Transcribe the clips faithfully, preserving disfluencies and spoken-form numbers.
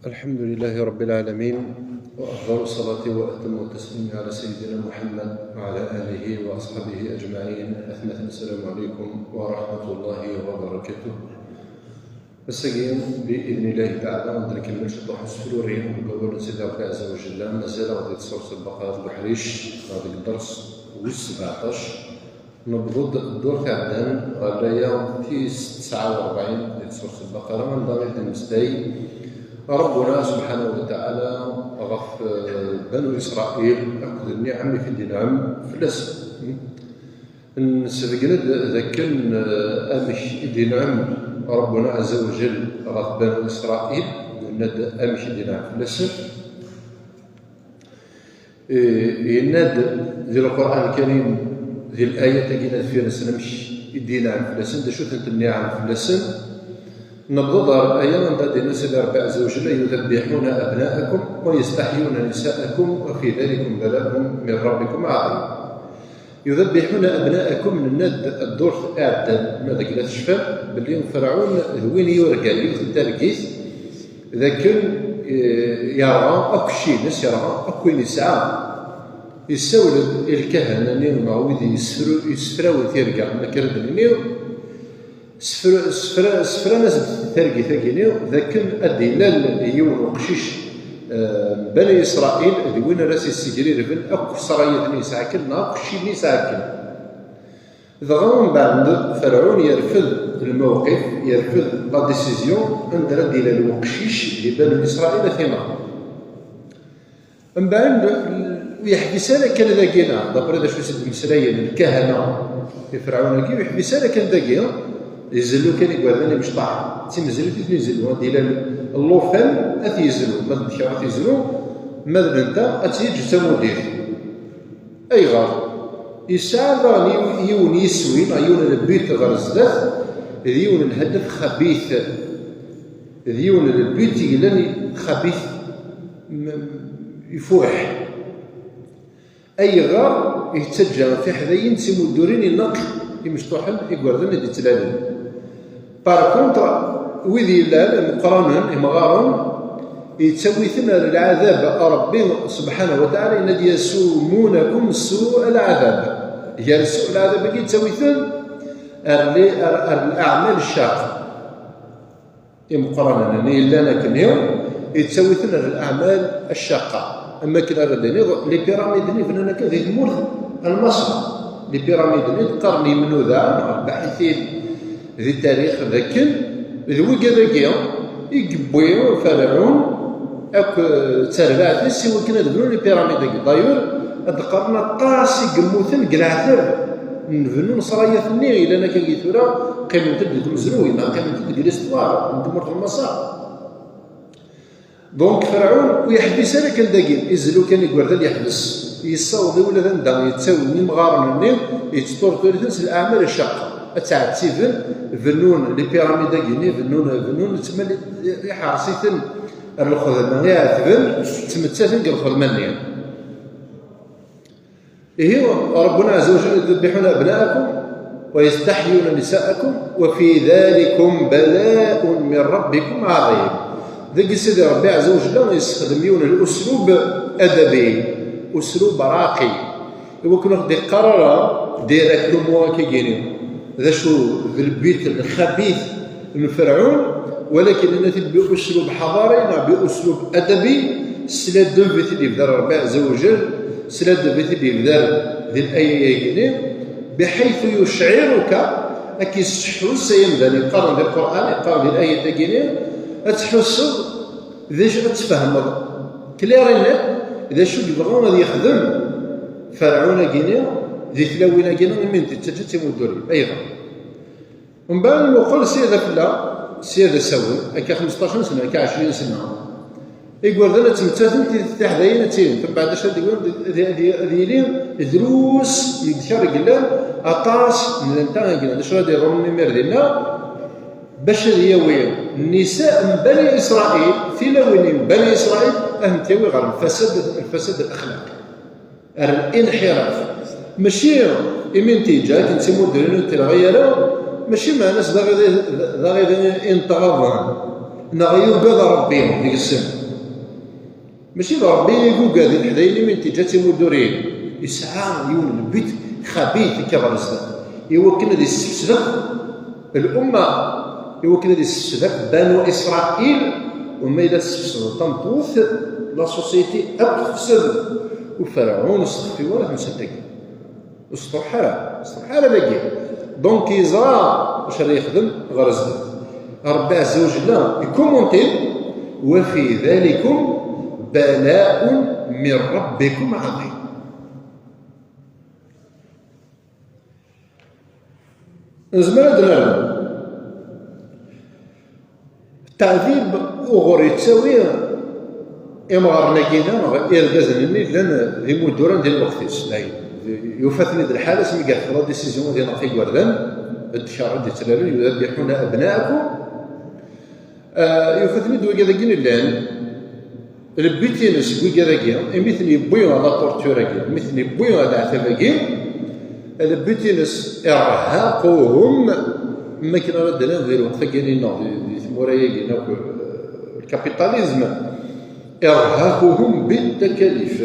الحمد لله رب العالمين، وأفضل الصلاة وأتم التسليم على سيدنا محمد وعلى آله وأصحابه أجمعين. أثمة، السلام عليكم ورحمة الله وبركاته. Ass-agi, بإذن الله تعالى, ad nkemmel ciṭuḥ usefruri n wawal n Sidi Ṛebbi Ɛezza wa Jella, mazal-aɣ di tsurat Lbaqara deg uḥric, neɣ deg dders wis sebɛṭac. Newweḍ-d ddurt iɛeddan ɣer laya tis tesɛa u rebɛin di tsurat Lbaqara, anda i d-nmeslay Rabbuna subḥanahu wa taɛala ɣef, eh, Banu Isṛayil akked nniɛam i t-id-inɛem fell-asen. Nsebgen-d d akken, eh, amek i d-inɛem Rabbuna Ɛezza wa Jell ɣef Banu Isṛayil, yenna-d amek i d-inɛem fell-asen. Eh, yenna-d di Lqur'an Lkarim, di layat-agi n deffir-nsen, amek i d-inɛem fell-asen, d acu-tent nniɛam fell-asen. Newweḍ-d ɣer laya anda d-yenna Sidi Ṛebbi Ɛezza wa Jell: "يذبحون أبناءكم ويستحيون نساءكم وفي ذلكم بلاء من ربكم عظيم." "يذبحون أبناءكم", nenna-d ddurt iɛeddan, ma deg la tecfam, belli Ferɛun d win yurgan yiwet n targit, d akken, eh, yerɣa akk cci-ines, yerɣa akk win yesɛa. Yessawel-d i lkahana-nni neɣ wid yessefru-, yessefrawen tirga, akken ad d-nini, sefra-, sefra-, sefran-as-d targit-agi-nni, d akken ad d-ilal yiwen uqcic, eh, n Bani Isṛayil, d win ara s-yessegrirben akk ṣṣrayat-nni yesɛa akken, neɣ akk cci-nni yesɛa akken. Dɣa mbeɛd, Ferɛun yerfed lmewqif, yerfed la décision, anda ara d-ilal uqcic di Bani Isṛayil ad t-ineɣ. Mbeɛd, ur yeḥbis ara kan dagi, neɣ d'après d acu i s-d-mmeslayen lkahana i Ferɛun-agi, ur yeḥbis ara kan dagi, izellu kan igerdan imecṭaḥ, d timezrit i ten-izellu, ad d-ilal llufan ad t-yezlu, ma d ddkeṛ ad t-yezlu, ma d netta ad tt-yeǧǧ d tamudirt. Ayɣer? Yesɛa daɣen yiw-, yiwen yiswi, neɣ yiwen n lbut ɣer zdat, d yiwen n lhedef xabit, d yiwen n lbut yellan xabit, m-, ifuḥ. Ayɣer i yettaǧǧa tiḥdayin d timuddurin ineqq imecṭuḥen igerdan i d-yettlalen? Par contre, wid yellan imeqqranen, imɣaren, yettawi-ten ar lɛadab. Ṛebbi subḥanahu wa taɛala yenna-d: "يسومونكم سوء العذاب." Gar سوء العذاب-agi yettawi-ten ar li-, ar, ar leɛmal ccaq. Imeqqranen-nni yellan akken-nni, yettawi-ten ar leɛmal ccaqqa. Am wakken ara d-iniḍ, les pyramides-nni bnan akka di tmurt n Maṣer. Les pyramides-nni qqaren yimnuda neɣ lbaḥitin di tarix d akken d wigad-agi i yewwi Ferɛun akk d terbaɛt-is i wakken ad bnun les pyramides-agi. D'ailleurs, ad d-qqaren aṭas i yemmuten deg leɛtab n bnu n ṣṣrayat-nni yellan akka-agi tura, qqiment-d deg umezruy neɣ qqiment-d deg l'histoire n tmurt n Maṣer. Donc, Ferɛun ur yeḥbis ara kan dagi, izellu kan igerdan yeḥbes. Yessaweḍ i ula d anda yettawi imɣaren-nni, yettṭurṭur-iten s leɛmal ccaq. Ad ttɛettiben, bennun les pyramides-agi-nni, bennun, bennun, ttmal-, iḥres-iten ar lxedma, iɛetben, ttmettaten deg lxedma-nni. Ihi, Rabbuna Ɛezza wa Jalla: "يذبحون أبناءكم ويستحيون نساءكم وفي ذلكم بلاء من ربكم عظيم." Dagi Sidi Ṛebbi Ɛezza wa Jalla yessexdem yiwen n uslub adabi, uslub raqi, i wakken ur ɣ-d-iqqar ara directement akka-gini d acu d lbit lxabit n Ferɛun, walakin yenna-t-id bi uslub ḥadari neɣ bi uslub adabi, s ladeb i t-id-ibder Ṛebbi Ɛezza wa Jell, s ladeb i t-id-ibder di laya-agi-nni, بحيث يشعرك, ad k-yesseḥḥus, ay amdan, yeqqaren di Lqur'an, yeqqaren di layat-agi-nni, ad tḥusseḍ d acu, ad tfehmeḍ clair et net d acu yebɣa ad yexdem Ferɛun-agi-nni di tlawin-agi-nni imi n-, yettaǧǧa d timuddurin. Ayɣer? Mbeɛd nmuqel sya d afella, sya d asawen, akka xmesṭac sna, akka ɛecrin sna. Igerdan ad ttmettaten, ti-, tiḥdayin ad ttilint. Mbeɛd acu ad d-yili? Ad, ad, ad yili drus n ddkar i yellan, aṭas n lanta i yellan. D acu ara d-iḍrun imir dinna? Bac ad yawi nnisa n Bani Isṛayil, tilawin n Bani Isṛayil, ad tent-yawi ɣer lfasad, lfasad alaxlaqi. Ar linḥiraf. Mačči imi n-, t-yeǧǧa akken d timudrin ur t-ilɣi ara, mačči meɛna-s d aɣiḍ i, d aɣiḍ i, i n-ṭṭaɣaḍen. Neɣ yugad Ṛebbi deg-sen. Mačči d Ṛebbi i yugad i teḥdayin-nni mi n-teǧǧa d timudurin. Yesɛa yiwen n but xabit akka ɣer zdat. I wakken ad yessefsed akk lumma, i wakken ad yessefsed akk Banu Isṛayil, u ma yella tessefseḍ tameṭṭut, la société akk tefsed. U Ferɛun ur s-texfi wara temsalt-agi. Ur s-truḥ ara, ur s-truḥ ara dagi. Donc yeẓra acu ara yexdem ɣer zdat. Ṛebbi Ɛezza wa Jella ikumunti: وفي ذلكم بلاء من ربكم عظيم. Nezmer ad d-nernu. Teɛdib uɣur yettawi imɣaren-agi neɣ irgazen-nni llan d imuduren di lweqt-is. Dayen, yufa-ten-id lḥal asmi i yeɛfeḍ la décision ad ineɣ igerdan, ddkeṛ ad d-ittlalen: يذبحون أبناءكم. Ah, yufa-ten-id wigad-agi llan. Le but-ines deg wigad-agi, imi ten-yewwi ɣer la torture-agi, imi ten-yewwi ɣer leɛtab-agi, le but-ines: إرهاقهم, am wakken ara d-nini di lweqt-agi-nni neɣ di, di tmura-agi akk, eh, le capitalisme, إرهاقهم بالتكاليف.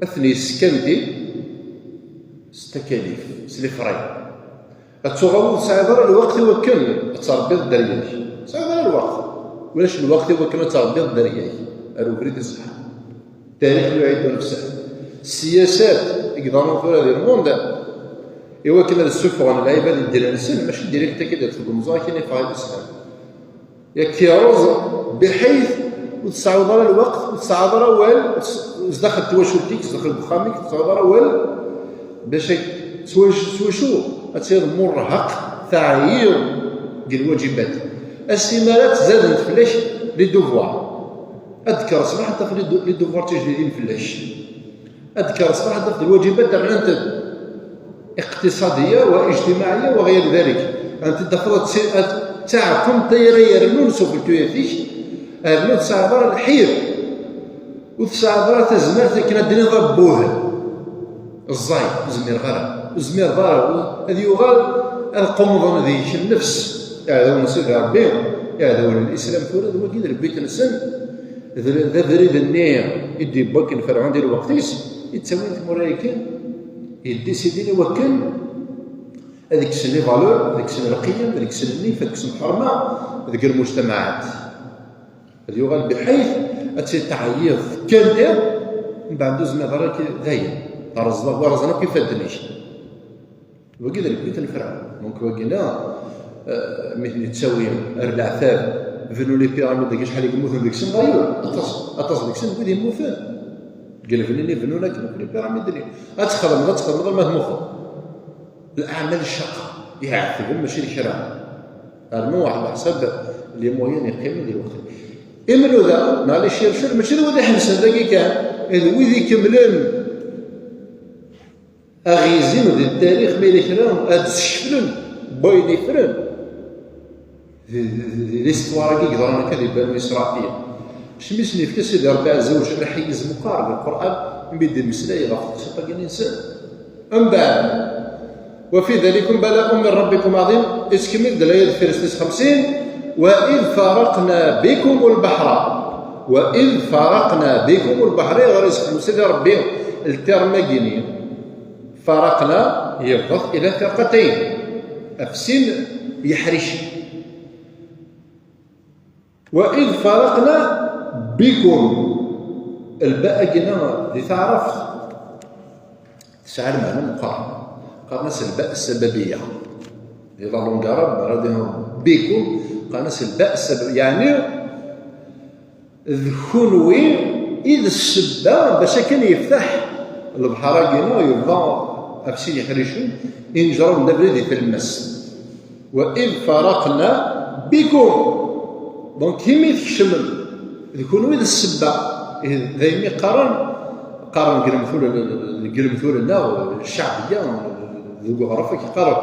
Ad ten-yeskanti s takalif, s les frais. Ad tuɣaleḍ ur tesɛiḍ ara lweqt i wakken ad tṛebbiḍ dderya-k. Ur tesɛiḍ ara lweqt. Ulac lweqt i wakken ad tṛebbiḍ dderya-k ar ubrid iṣeḥḥan. التاريخ يعيد نفسه. Ssiyasat i yeḍran tura di lmund, i wakken ad ssufɣen lɛibad i ddin-nsen, mačči direct akka d-, deg umẓu akken i ffɣen Islam. Yak yerreẓ, biḥayt ur tesɛiḍ ara lweqt, ur tesɛiḍ ara awal, ur tes-, zdaxel n twacult-ik, zdaxel n uxxam-ik, ur tesɛiḍ ara awal, bac ad twac-, s wacu ad tiliḍ murhaq, teɛyiḍ deg lwaǧibat. Asimara ttzaden-d fell-ak les devoirs. Ad d-tekkreḍ ṣṣbeḥ ad tafeḍ les de-, les devoirs tijdidin fell-ak. Ad d-tekkreḍ ṣṣbeḥ ad tafeḍ lwaǧibat rnant-d اقتصادية واجتماعية وغير ذلك. Ad tafeḍ ad tt-, ad taɛkemt ay ara yernun s uxeltuyat-ik, rnu ur tesɛiḍ ara lḥir, ur tesɛiḍ ara tazmert akken ad d-tiniḍ abbuh, ẓẓay, ur zmireɣ ara, ur zmireɣ ara, ad yuɣal ad qumḍen deg-k nnefs, iɛdawen n Sidi Ṛebbi, iɛdawen n Lislam tura d wagi d lbit-nsen, d, d abrid-nni i d-yewwi akken Ferɛun di lweqt-is, yettawin timura-agi, yeddisidin i wakken ad kksen les valeurs, ad kksen lqiyem, ad kksen nnif, ad kksen lḥerma deg lmujtamaɛat. Ad yuɣal biḥayt ad tt-, teɛyiḍ kan iḍ, mbeɛd ur zmireḍ ara k-, dayen. Terẓeḍ, wa rẓen akk ifadden-ik. Wagi d lbit n Ferɛun. Donc wagi-nna, eh, mi ten-yettawi ar leɛtab, bnu les pyramides-agi, acḥal i yemmuten deg-sen, d'ailleurs, aṭas, aṭas deg-sen n wid yemmuten. Deg lebni-nni bnun akken akk les pyramides-nni. Ad txedmeḍ, ad txedmeḍ, alma tmuteḍ. Leɛmal ccaqa, iɛetben mačči d kra. Rnu ɛla ḥsab les moyens yeqqimen di lweqt. Imnuda, neɣ les chercheurs, mačči d wid iḥebsen dagi kan, d wid ikemmlen aɣ-izin di tarix, ma yella kra, ad d-skeflen n wayen yeffren di, di, di, di l'histoire-agi yeḍran akka di Banu Israil. Asmi i sen-yefka Sidi Ṛebbi Ɛezza wa Jalla aḥeggiz meqqar deg Lqur'an, imi d-imeslay ɣef teqsiṭ-agi-nsen. Mbeɛd, وفي ذلكم بلاء من ربكم عظيم, yettkemmil-d l'aya deffir-s tis xemsin, وإذ فرقنا بكم البحر, وإذ فرقنا بكم البحر, ɣer yesxem Sidi Ṛebbi, le terme-agi-nni, فرقنا, yebḍa-t إلى فرقتين, ɣef sin yeḥricen. وإذ فرقنا بكم. Lba-agi-nni di taɛrabt tesɛa lmeɛna meqqar. Qqaren-as lba ssababiyya. Di la langue arabe, ara d-iniɣ bikum, qqaren-as lba ssababiyya. Yeɛni d kunwi i d ssebba bac akken yeftaḥ lebḥer-agi-nni, yebḍa ɣef sin yeḥricen, inejrawen d abrid i tlemmast. وإذ فرقنا بكم. Donc, imi tkecmem, d kunwi d ssebba. Ihi, daymi qqaren, qqaren deg lemtul, deg lemtul-nneɣ, ccaɛbiya, deg uɣref, ad k-qqaren,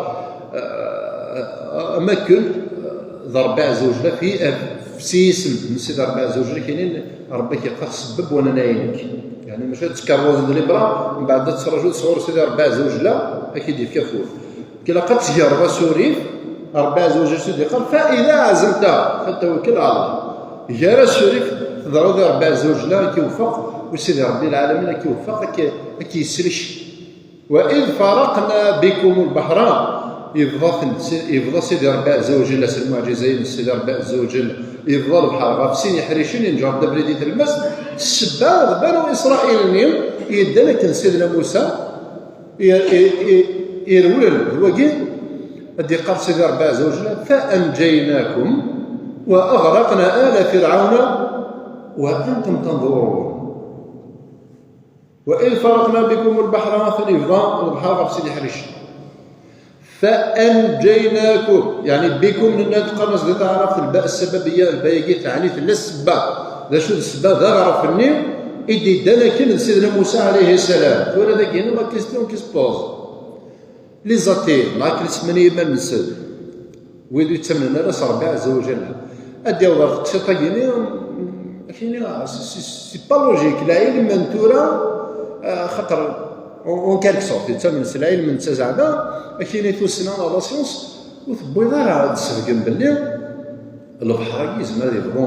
eh, am akken, eh, d Ṛebbi Ɛezza wa Jella, fi, eh, s yisem n Sidi Ṛebbi Ɛezza wa Jella, kinin Ṛebbi ad k-iqqar sebbeb wananayen-ik. Yeɛni, maca ad tkerruḍ d libra, mbeɛd ad tettṛajuḍ sɣur Sidi Ṛebbi Ɛezza wa Jella, ad k-id-yefk afud. Ilaq ad tgerreḍ asurif, Ṛebbi Ɛezza wa Jell s-id-iqqar: فإذا عزمت فتوكل على الله. Gar asurif, teḍra di Ṛebbi Ɛezza wa Jell, ad k-iweffeq, u Sidi Ṛebbi Lɛalamin ad k-iweffeq, ad k-, ad k-yesslek. وإذ فرقنا بكم البحر, yebḍa-ten, yebḍa Sidi Ṛebbi Ɛezza wa Jell, s lmuɛǧiza-ines Sidi Ṛebbi Ɛezza wa Jell, yebḍa lebḥer ɣef sin iḥricen, yenǧer-d abrid i tlemmast. Ssebba d Banu Isṛayil-nni yeddan akken Sidna Musa, i, i, i, irewlen d wagi, ad d-iqqar Sidi Ṛebbi Ɛezza wa Jell: فأنجيناكم وأغرقنا آل فرعون وأنتم تنظرون. وإذ فرقنا بكم البحر, atan yebḍa lebḥer ɣef sin iḥricen. فأنجيناكم, يعني بكم, nenna teqqar-as di taɛrabt الباء السببية, lba-agi teɛni tella ssebba. D acu d ssebba? D aɣref-nni i d-iddan akken d Sidna Musa alayhi ssalam. Tura dagi la question qui se pose. Les athées, la question-nni iman-nsen. Wid ur yettamnen ara s Ṛebbi Ɛezza wa Jalla. Ad d-yaweḍ ɣer teqsiṭ-agi-nni, akini, c'est, c'est, c'est pas logique. Lɛilm n tura, eh, xaṭer en, en quelque sorte, yettamen s lɛilm n tazeɛma, akini tussna, la science, ur tewwiḍ ara ad d-tsebgen belli lebḥer-agi yezmer ad yebḍu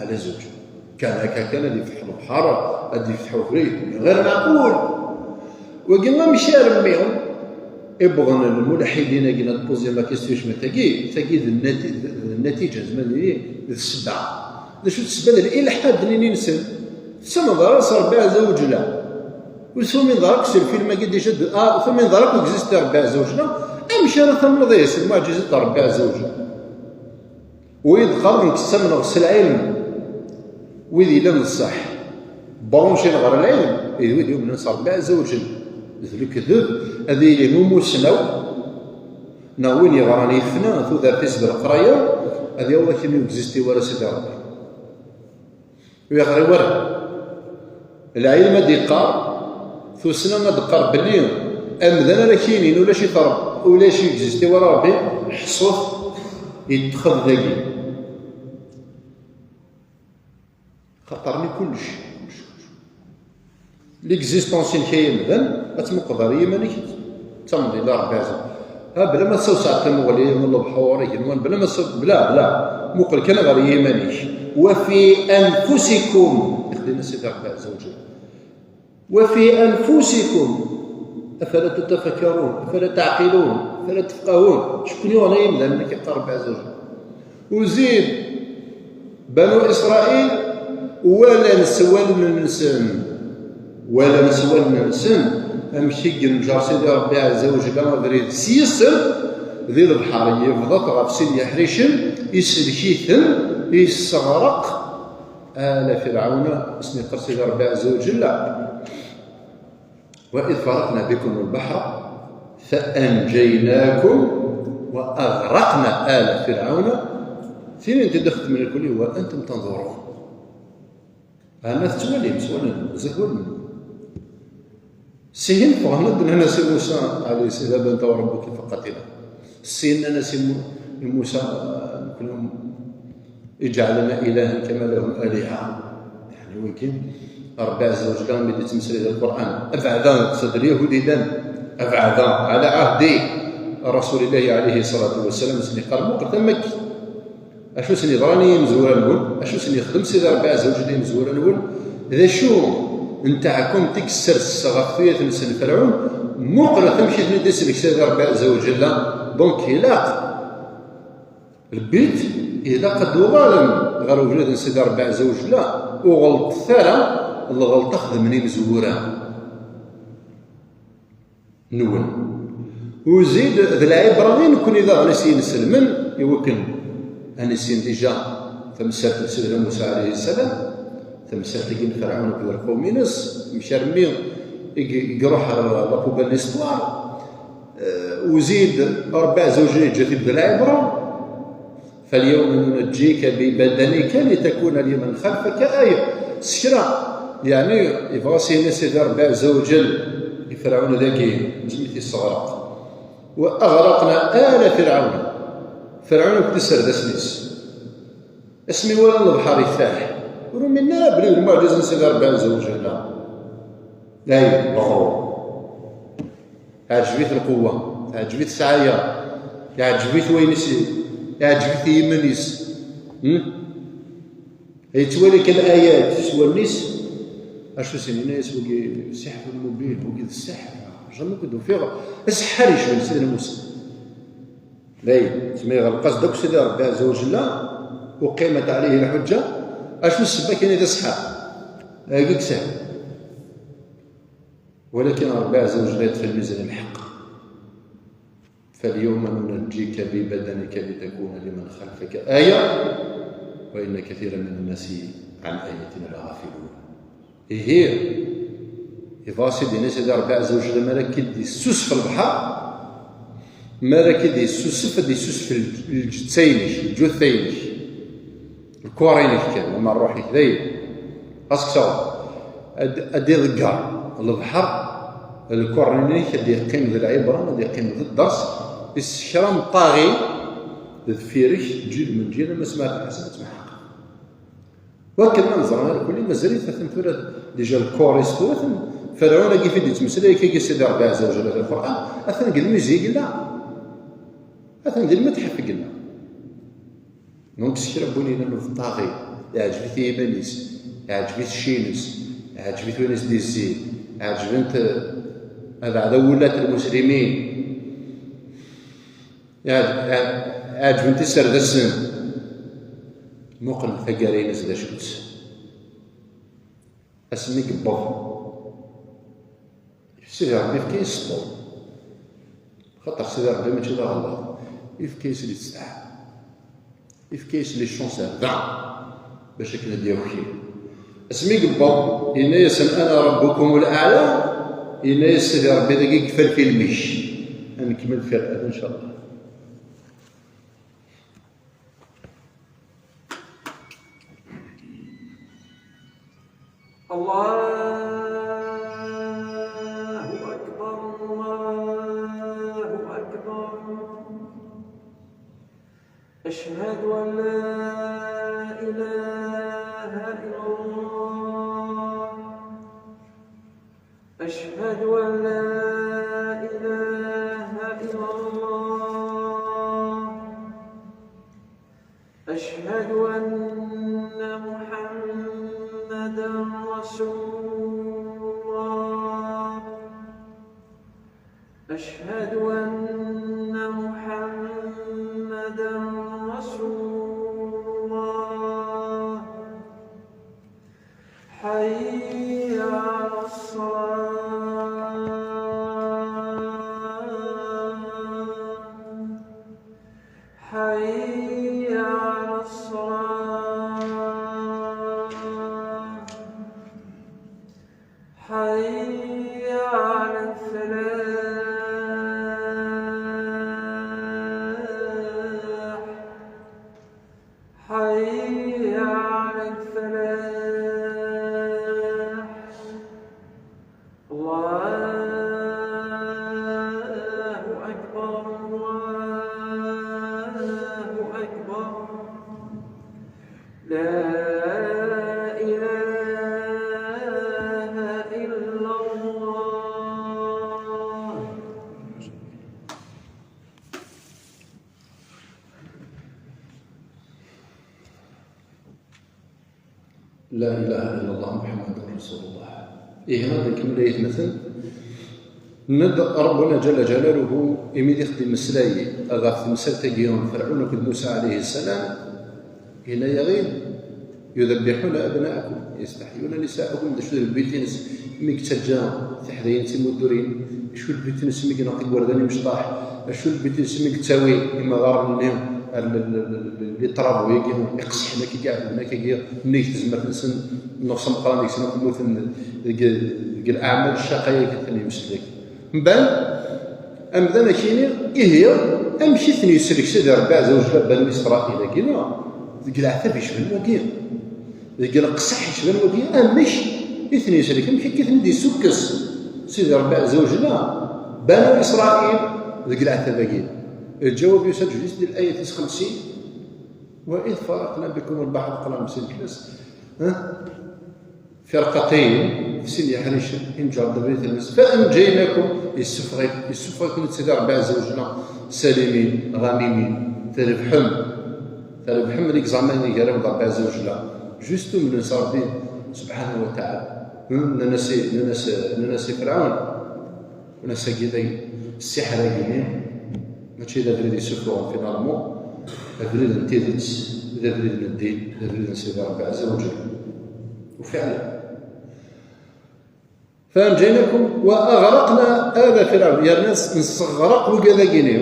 ɛla zewǧ. Kan akka kan ad yefteḥ lebḥer, ad yefteḥ ubrid, ɣir meɛqul. Wagi amek armi i wwḍen lmulḥidin-agi ad poser la question cmet-agi, tagi d nnati-, d nnatiǧa, zman d ssebba. D acu d ssebba? D lilḥad-nni-nsen. Tettamneḍ ara s Ṛebbi Ɛezza wa Jella. Ur tumineḍ ara akk s lfilm-agi déjà de, ah, ur tumineḍ ara akk existe Ṛebbi Ɛezza wa Jella. Amek ara tamneḍ ihi s lmuɛǧizat n Ṛebbi Ɛezza wa Jella? Wid qqaren nekk ttamneɣ s lɛilm, wid yellan d ṣṣeḥ, branchés ɣer lɛilm, d wid yumnen s Ṛebbi Ɛezza wa Jell. D lekdeb ad yili umussnaw neɣ win yeɣran yefna tudert-is d leqraya, ad yaweḍ akken ur existe wara Sidi Ṛebbi. Ur yeɣri wara. Lɛilm ad d-iqqar, tussna ad d-teqqar belli amdan ara k-yinin ulac-it Ṛebbi, ulac, ur existe wara Ṛebbi, ḥṣut, yeṭṭexed dagi. Xaṭer-nni kullec, kullec, kullec. L'existence-inek ay amdan, ad tmuqleḍ ɣer yiman-ik, d tamḍi la Ṛebbi Ɛezza. Ha, bla ma tessewseɛ tamuɣli, lebḥur, igenwan, bla ma tsew-, bla, bla. Muqel kan ɣer yiman-ik. وفي أنفسكم. Ixdem Sidi Ṛebbi Ɛezza wa Jell. وفي أنفسكم أفلا تتفكرون، أفلا تعقلون، أفلا تفقهون. Cukni ɣer yimdanen-agi, yeqqar Ṛebbi Ɛezza wa Jell. Uzid, Banu Isṛayil walan s wallen-nsen, walan s wallen-nsen amek i yenǧer Sidi Ṛebbi Ɛezza wa Jell abrid s yis-sen di lebḥer, yebḍa-t ɣef sin yeḥricen, isellek-iten, isseɣreq ala Firɛun, i sen-yeqqar Sidi Ṛebbi Ɛezza wa Jell. وإذ فرقنا بكم البحر فأنجيناكم وأغرقنا آل فرعون. Tin i d-ixedmen lkul, وأنتم تنظرون. Ɛni tettwalim, s wallen, zik wallen. Sihin ffɣen-d, nnan-as i Musa, ɛli, اذهب أنت وربك فقاتلا. Syin nnan-as i Mu-, i Musa, nekni اجعل لنا إلها كما لهم آلهة. Yeɛni wagi, Ṛebbi Ɛezza wa Jell mi d-yettmeslay di Lqur'an, abeɛda, d Lyahud i llan, abeɛda, ɛla ɛahdi Rasulillahi ɛalayhi ṣṣalatu wa ssalam, i sen-yeqqar, muqlet amek, acu i sen-yeḍran i yimezwura-nwen, acu i sen-yexdem Sidi Ṛebbi Ɛezza wa Jell i yimezwura-nwen, d acu n taɛkumt i yessers ɣef tuyat-nsen Ferɛun, muqlet amek i ten-id-isellek Sidi Ṛebbi Ɛezza wa Jell. Donc, ilaq Lbit, ilaq ad d-uɣalen ɣer ubrid n Sidi Ṛebbi Ɛezza wa Jella, ur ɣelṭet ara lɣelṭa xedmen imezwura nwen. Uzid d lɛibra i nekni daɣen i s-yenselmen, i wakken ad nissin dija tamsalt n Sidna Musa ɛalayhi ssalam, tamsalt-agi n Ferɛun akked lqawm-ines, amek armi i i iruḥ ɣer la poubelle n l'histoire. Eh, uzid, Ṛebbi Ɛezza wa Jell yeǧǧa-t-id d lɛibra. فاليوم ننجيك ببدنك لتكون لمن خلفك آية. S kra, yeɛni, yebɣa s-yini Sidi Ṛebbi Ɛezza wa Jell i Ferɛun dagi, mi t-isseɣreq. وأغرقنا آل فرعون. Ferɛun akked iserdasen-is. Asmi walan lebḥer ifaḥ, ur uminen ara belli d lmuɛǧiza n Sidi Ṛebbi Ɛezza wa Jell. Lɛib, meɣrur. Teɛǧeb-it lqewwa, teɛǧeb-it ssɛaya. Iɛǧeb-it wayen i s-, iɛǧeb-it i yiman-is. Hmm? Yettwali kan ayat s wallen-is, acu s-yenna-yas wagi, siḥr mubin, wagi d sseḥr, jamais ken-d-ufiɣ, aseḥḥar yecban Sidna Musa. Dayen, tsemma iɣelq-as-d akk Sidi Ṛebbi Ɛezza wa Jella, uqimat ɛalayhi lḥuǧǧa, acu ssebba kan i d aseḥḥar. Agi yeshel. Walakin Ṛebbi Ɛezza wa Jella yeṭṭef lmizan n lḥeqq. فاليوم ننجيك ببدنك لتكون لمن خلفك آية وإن كثيرا من الناس عن آياتنا لغافلون. Ihi, iḍas i d-yenna Sidi Ṛebbi Ɛezza wa Jalla, mi ara k-id-yessusef lebḥer, mi ara k-id-yessusef, ad d-yessusef lǧ-, lǧetta-inek, lǧutta-inek. Lkuṛ-inek kan, ama ṛṛuḥ-ik dayen. Ɣas kkes aɣrum. Ad, ad d-iḍegger lebḥer, lkuṛ-inek ad d-yeqqim d lɛibra, ad d-yeqqim d dders, i s kra n ṭṭaɣi deffir-k, ǧil min ǧil, ama smaɛt lḥasan ad tmeḥqeḍ. Wakken ma neẓra irkelli, mazal-it atan tura, déjà lkuṛ-is tura, atan Ferɛun-agi i d-yettmeslay akka Sidi Ṛebbi Ɛezza wa Jalla di Lqur'an, atan deg lmizi i yella. Atan di lmetḥef i yella. Donc, s kra n win yellan d ṭṭaɣi, iɛǧeb-it yiman-is, iɛǧeb-it cci-ines, iɛǧeb-it win i s-d-izzin, ɛeǧben-t, eh, abeɛda wullat lmuslimin, iɛeǧ-, iɛeǧben-t iserdasen. Muqel taggara-ines d acu-tt. Asmi yewweḍ, Sidi Ṛebbi yefka-yas sṭul. Xaṭer Sidi Ṛebbi mačči d aɣelluḍ. Yefka-yas les ssaɛa. Yefka-yas les chances ar da bac akken ad d-yaki. Asmi yewweḍ, yenna-yasen: "Ana ṛebbukum l-aɛla." Yenna-yas Sidi Ṛebbi: "Dagi yekfa lfilm-ik." Ad nkemmel fi rrad, ncallah. الله أكبر، الله أكبر. أشهد أن لا إله إلا الله. أشهد أن لا إله إلا الله. أشهد أن محمدا رسول الله. أشهد أن محمدا رسول الله. حي على الصلاة. حي على الصلاة. حي على الفلاح. حي على الفلاح. الله أكبر، الله أكبر. لا إله إلا الله. La ilaha illallah Muhammadur Rasulullah. Ihi, ad nkemmel, ay atmaten. Ned Rabbuna Jalla Jalaluhu, imi d ixeddim meslay ɣef temsalt-agi n Ferɛun akked Musa alayhi ssalam, yenna-yaɣ-id: "Yudabbihuna abna'akum, yastaḥyuna nisa'akum", d acu d lbit-ines, mi yettaǧǧa tiḥdayin d timuddurin, acu lbit-ines mi yenɣa igerdan imecṭaḥ, acu lbit-ines mi yettawi imaɣaren-nni, l-, l-, l-, l-, les travaux-agi iqesḥen akka, iɛedlen akka, nnig tezmert-nsen, nnuqs ameqqran deg-sen akk mmuten deg, deg leɛmal ccaqa-agi ten-yemsellek. Mbeɛd, amdan ad k-yini, ihi, amek i ten-yesellek Sidi Ṛebbi Ɛezza wa Jalla Banu Isṛayil-agi, neɣ deg leɛtab yecban wagi? Deg leqseḥ yecban wagi, amek i ten-yeslek? Amek akka i ten-id-yessukkes Sidi Ṛebbi Ɛezza wa Jalla Banu Isṛayil deg leɛtab-agi? Lǧawab yusa-d di layat tis xemsin: "وإذ فرقنا بكم البحر", qrib xemsin fell-as, ha? فرقتين, sin yeḥricen, i nǧerreb di tmes, فأنجيناكم, yessufeɣ-, yessufeɣ-iken-id Sidi Ṛebbi Ɛezza wa Jalla Salimin, ɣanimin, trebḥem. Trebḥem l'examen i gar-awen d Ṛebbi Ɛezza wa Jella. Juste umnen s Ṛebbi subḥanahu wa taɛala. Hmm, nnan-as i, nnan-as, nnan-as i Ferɛun, nnan-as: "Agi d ssiḥr-agi-nni, mačči d abrid yessuffuɣen finalement, d abrid n tidet, d abrid n ddin, d abrid n Sidi Ṛebbi Ɛezza wa Jella." U fiɛlan. فأنجيناكم وأغرقنا آل فرعون. Yerna nesseɣreq wigad-agi-nni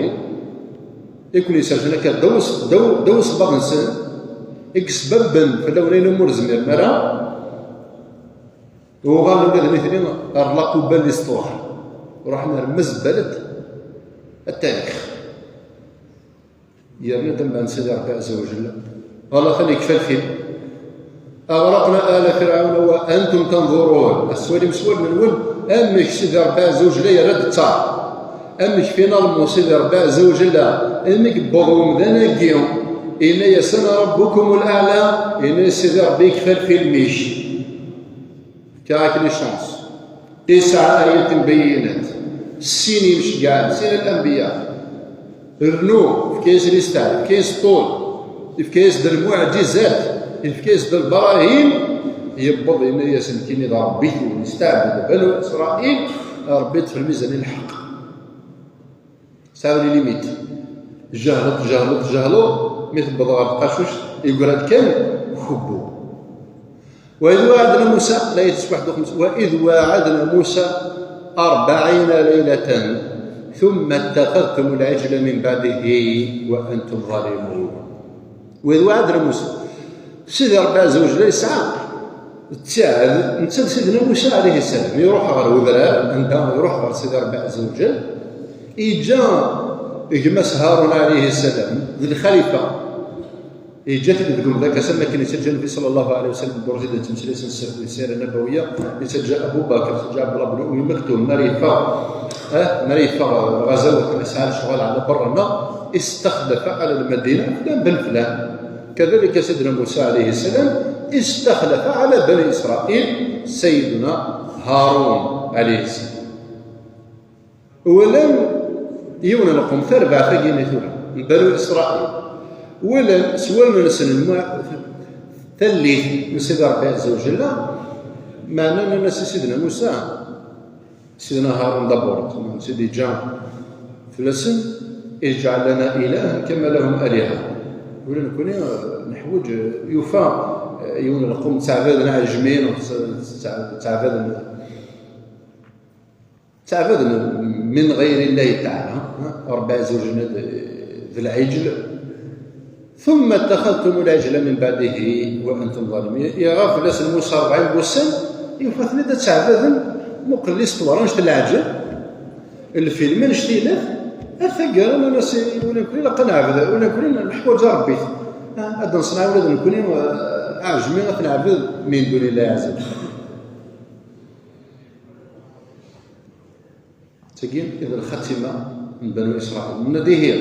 i ken-isersen akka ddaw, ddaw, ddaw ṣṣbaɣ-nsen, i yesbabben fell-awen ayen umi ur zmiren ara, uɣalen ula d nitni ar la poubelle l'histoire, ruḥen ar mezbalet التاريخ. Yerna-d amdan Sidi Ṛebbi Ɛezza wa Jella. Ɣer later yekfa lfil. أغرقنا آل فرعون وأنتم تنظرون. Ad tettwalim s wallen-nwen amek Sidi Ṛebbi Ɛezza wa Jella yerra-d ttar. Amek finalement Sidi Ṛebbi Ɛezza wa Jella, imi yewweḍ wemdan-agi, yenna-yasen: "ربكم الأعلى", yenna-yas Sidi Ṛebbi: "Yekfa lfilm-ik." Fkiɣ-ak les chances. Yesɛa ayaten bayyinat. Sin imceggɛen, sin al-anbiya. Rnu, yefka-yas listɛeb, yefka-yas ṭṭul, yefka-yas-d lmuɛǧizat, yefka-yas-d lbarahim, yewweḍ yenna-yasen: "Nekkini d Ṛebbi-twen, yesteɛbed Banu Isṛayil, Ṛebbi ṭṭef lmizan i lḥeqq." Sɛiɣ les limites. Jehleḍ, jehleḍ, jehleḍ, mi tewweḍ ɣer tqacuct, yeggra-d kan kubbu. وإذ واعدنا موسى، la yettswaḥ-, وإذ واعدنا موسى أربعين ليلة ثم اتخذتم العجل من بعده وأنتم ظالمون. وإذ واعدنا موسى. Sidi Ṛebbi Ɛezza wa Jella yesɛa ttiɛad, netta d Sidna Musa ɛalayhi ssalam, iruḥ ɣer udrar, anda iruḥ ɣer Sidi Ṛebbi Ɛezza wa Jell, iǧǧa gma-s Harun ɛalayhi ssalam d lxalifa, iǧǧa-t-id deg umḍiq-is, am wakken yettaǧǧa Nnbi ṣalla Llahu ɛalayhi wa sallam, ddurt i d-nettmeslay s ssir-, ssira nabawiyya, yettaǧǧa Abu Bakr, yettaǧǧa Ɛebdullah ben Ummi Mektum, mi ara yeffeɣ, eh, mi ara yeffeɣ ɣer ɣazawat, mi yesɛa lecɣal ɛla berra-nneɣ, استخلف على المدينة فلان بن فلان. كذلك سيدنا موسى عليه السلام استخلف على بني إسرائيل سيدنا هارون عليه السلام. Walan yiwen n lqum, tarbaɛt-agi-nni tura, n Banu Isṛayil. Walan s wallen-nsen lmu-, tallit n Sidi Ṛebbi Ɛezza wa Jella, meɛna nnan-as i Sidna Musa, Sidna Harun d aburt, nnan-as i d-iǧǧa fell-asen: "اجعل لنا إلها كما لهم آلهة." Ula nekkni, eh, neḥwaǧ, eh, yufa, eh, yiwen n lqum ttɛabaden iɛejmiyen, tt-, tt-, ttɛabaden, ttɛabaden من غير الله تعالى, eh, Ṛebbi Ɛezza wa Jella d, d lɛijl. "ثم اتخذتم العجل من بعده وأنتم ظالمون." Iɣab fell-asen Musa rebɛin n wussan, yufa-ten-id ad ttɛabaden, muqel listuṛa, annect n leɛǧeb, lfilm, annect yellan, ar taggara nnan-as i ula nekkni ilaq ad neɛbed, ula nekkni neḥwaǧ Ṛebbi. Ah, ad d-neṣneɛ ula d nekkni, eh, aɛejmi ad t-neɛbed min duni Llah ɛezza wa jalla. Tagi i d lxatima n Banu Isṛayil. Nna-d ihi,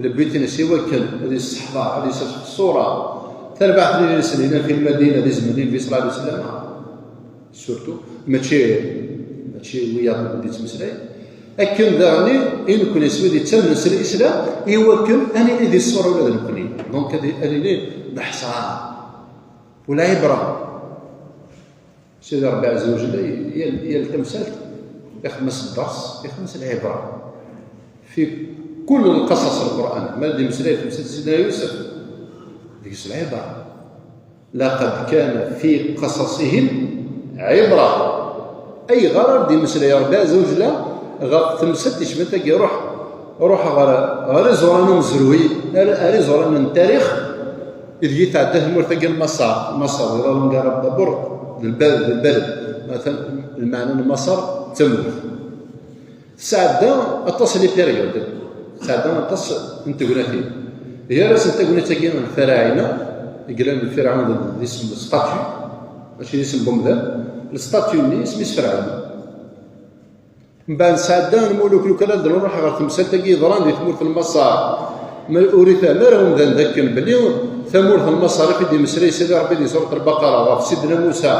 le but-ines i wakken ad yesseḥḍer, ad yesseḥḍer ṣṣura, tarbaɛt n yidlisen yellan fi Lmadina di zzman n Nnbi ṣalla Llahu ɛalayhi wa sallam, surtout, mačči, mačči wiyaḍ i d-yettmeslay, akken daɣen i nekkni s wid yettamnen s Lislam, i wakken ad nili di ṣṣura ula d nekkni. Donc, ad, ad nili d aḥṣan. Wala ibra. Sidi Ṛebbi Ɛezza wa Jella, yal, yal tamsalt, ixdem-as ddeṛs, ixdem-as lɛibra. Fi kull lqaṣaṣ n Lqur'an, ma d-imeslay tamsalt Sidna Yusef, deg-s lɛibra. لقد كان في قصصهم عبرة. Ayɣer ara d-imeslay Ṛebbi Ɛezza wa Jella ɣef temsalt yecban tagi? Ruḥ, ruḥ ɣer, ɣer iẓuran umezruy, ar, ar iẓuran n tarix, ideg i tɛedda tmurt-agi n Maṣer. Maṣer, di la langue arabe d'abord, d lbal-, d lbaled. Matan, lmeɛna n Maṣer d tamurt. Tesɛedda aṭas n les périodes, tesɛedda aṭas n tegnatin. Gar-asen tagnit-agi n Ferɛina, i yellan d Ferɛun d, d isem n statue, mačči d isem n umdan, le statue-nni isem-is Ferɛun. Mbeɛd sɛedda lmuluk, lukan ad nruḥ ɣer temsalt-agi yeḍran di tmurt n Maṣer, ma ur ifehhem ara umdan d akken belli tamurt n Maṣer i d-imeslay Sidi Ṛebbi di surat Lbaqara ɣef Sidna Musa,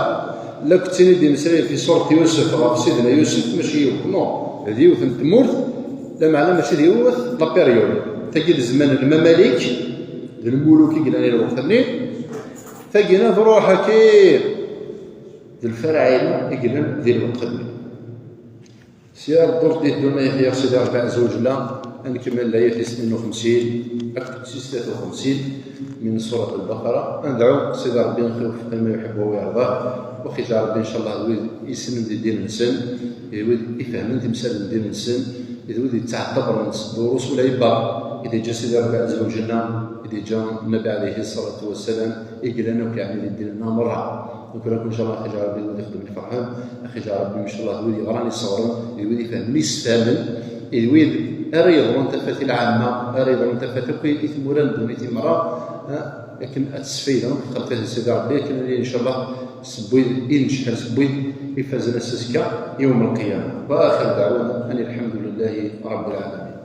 la ktini d-imeslay fi surat Yusef ɣef Sidna Yusef, mačči yiwet, non, d yiwet n tmurt, Lameɛna mačči d yiwet la période. Tagi d zzman n lmamalik, d lmuluk i yellan i lweqt-nni. Tagina truḥ akkin d lfarɛin i yellan di lweqt-nni. Sya ddurt di ddunit, ya Sidi Ṛebbi Ɛezza wa Jella, ad nkemmel layat tis tnin u xemsin akked tis tlata u xemsin min Surat Lbaqara. Ad nedɛu Sidi Ṛebbi ad aɣ-iweffiq lima yuḥibbu wa yarḍa, wa aɣ-iǧɛel Ṛebbi, ncallah, d wid yessnen di ddin-nsen, d wid ifehmen timsal n ddin-nsen, d wid yettɛeṭṭabren s ddurus u lɛibar i d-yeǧǧa Sidi Ṛebbi Ɛezza wa Jella, i d-yeǧǧa Nnabi ɛalayhi ṣṣalatu wassalam, i yellan akk yeɛni di ddin-nneɣ merra. Nekk ur akk, ncallah, aɣ-iǧɛel Ṛebbi d wid ixeddmen iferḥen, aɣ-iǧɛel Ṛebbi, ncallah, d wid yeɣran iṣebren, d wid ifehmen isefhamen, d wid ara yeḍrun tafat i lɛamma, ara yeḍrun tafat akk i tmura n ddunit i merra, eh, akken ad tesfayda xelqit n Sidi Ṛebbi, akken ad nili, ncallah, seg wid i necḥel, seg wid ifazen ass azekka, yawm lqiyama. Wa axiru dɛwana ani lḥemdu lillahi ṛebbil ɛalamin.